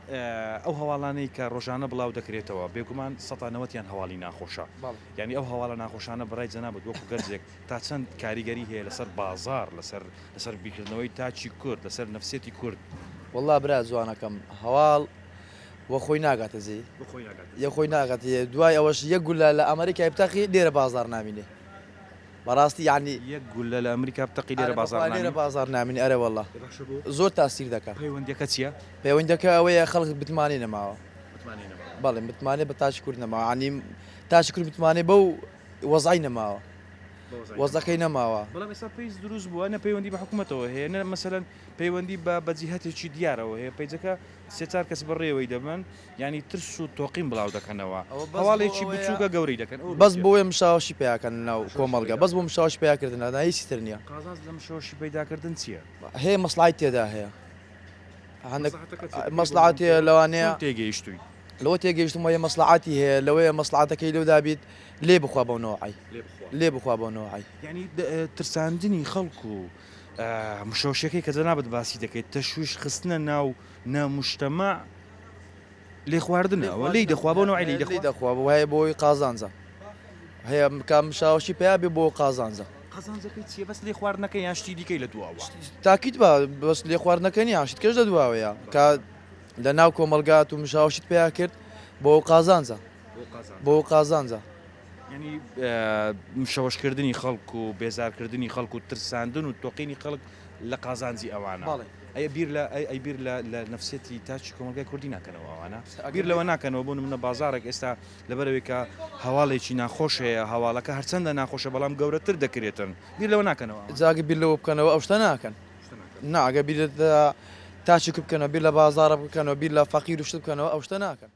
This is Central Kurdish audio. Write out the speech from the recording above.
ئەو هەواڵانەی کە ڕۆژانە بڵاو دەکرێتەوە بێگومان سەتا نەوەتیان هەواڵی ناخۆشە یانی ئەو هەواڵە ناخۆشانە بەڕای جەنابت وەکو گەنجێک تا چەند کاریگەری هەیە لەسەر بازاڕ لەسەر لەسەر بیرکردنەوەی تاکی کورد لەسەر نەفسیەتی کورد؟ وەڵا برا جوانەکەم هەواڵ وە خۆی ناگاتە جێی یە خۆی ناگاتە جێ دوای ئەوەش یەک گولە لە ئەمریکای بتەقی لێرە بازاڕ نامینێ بەڕاستی یانی. یەک گولە لە ئەمریکا بتەقی لێرە بازاڕ نامینی؟ لێرە بازاڕ نامینی ئەرێ وەڵا زۆر تاسیر دەکا. پەیوەندیەکە چیە؟ پەیوەندیەکە ئەوەیە خەڵک متمانەی نەماوە. متمانەی نەماوە. بەڵێ متمانەی بە تاکی کورد نەماوە یانی تاکی کورد متمانەی بەو وەزعەی نەماوە وەزعەکەی نەماوە. بەڵام ئێستا پەیج دروست بووە نە پەیوەندی بە حکومەتەوە هەیە نە مەسەلەن پەیوەندی بە بە جیهەتێکی دیارەوە هەیە پەیجەکە سێ چار کەس بەڕێوەی دەبەن یانی ترس و تۆقین بڵاو دەکەنەوە هەواڵێکی بچووکە گەورەی دەکەن ئەوە بەس بۆیە مشاوەشی پیاکەن ناو کۆمەڵگە بەس بۆ مشاوەشی پیاکردن نا هیچی تر نییە. قازانج لە مشەوەشی پەیداکردن چییە؟ هەیە مەسڵەحەی تێدا هەیە هەندێک مەسڵەحەت هەیە لەوانەیە تێگەیشتووی لەوە تێگەیشتم وەیە مەسڵەحەتی هەیە لەوەیە مەسڵەحەتەکەی لەودا بیت لێ بخوا بەو نەوعەی لێ بخوا بەو نەوعەی. یانی ترساندنی خەڵک و مشەوشەکەی کە جەنابت باسی دەکەیت تەشویش خستنە ناو نا مجتمع لێخواردنە ئەوە لێی دەخوا بەو نەوعەی لێی دەخوا. لێی دەخوا هەیە بۆی قازانجە هەیە کە مشاوەشی پیا بێ بۆ قازانجە. قازانجەکەی چیە بەس لێخواردنەکە یان شتی دیکەی لە دواوە؟ تاکید بە بەس لێخواردنەکە نیە شت کەش لە دواوەیە کە لە ناو کۆمەڵگا تو مشاوەشیت پیا کرد بۆ قازانجە بۆ قازانجە. یانی مشەوەشکردنی خەڵک و بێزارکردنی خەڵک و ترساندن و تۆقینی خەڵک لە قازانجی ئەوانە. ئەی بیر لە ئەی بیر لە لە نەفسیەتی تاکی کۆمەڵگای کوردی ناکەنەوە ئەوانە؟ بیر لەوە ناکەنەوە بۆ نمونە بازاڕێک ئێستا لەبەرئەوەی کە هەواڵێکی ناخۆش هەیە هەواڵەکە هەرچەندە ناخۆشە بەڵام گەورەتر دەکرێتن بیر لەوە ناکەنەوە ئەوان؟ جا ئەگەر بیر لەوە بکەنەوە ئەو شتە ناکەن. نا ئەگەر بیر لە تاکی کورد بکەنەوە بیر لە بازاڕ بکەنەوە بیر لە فەقیر و شت بکەنەوە ئەو شتە ناکەن.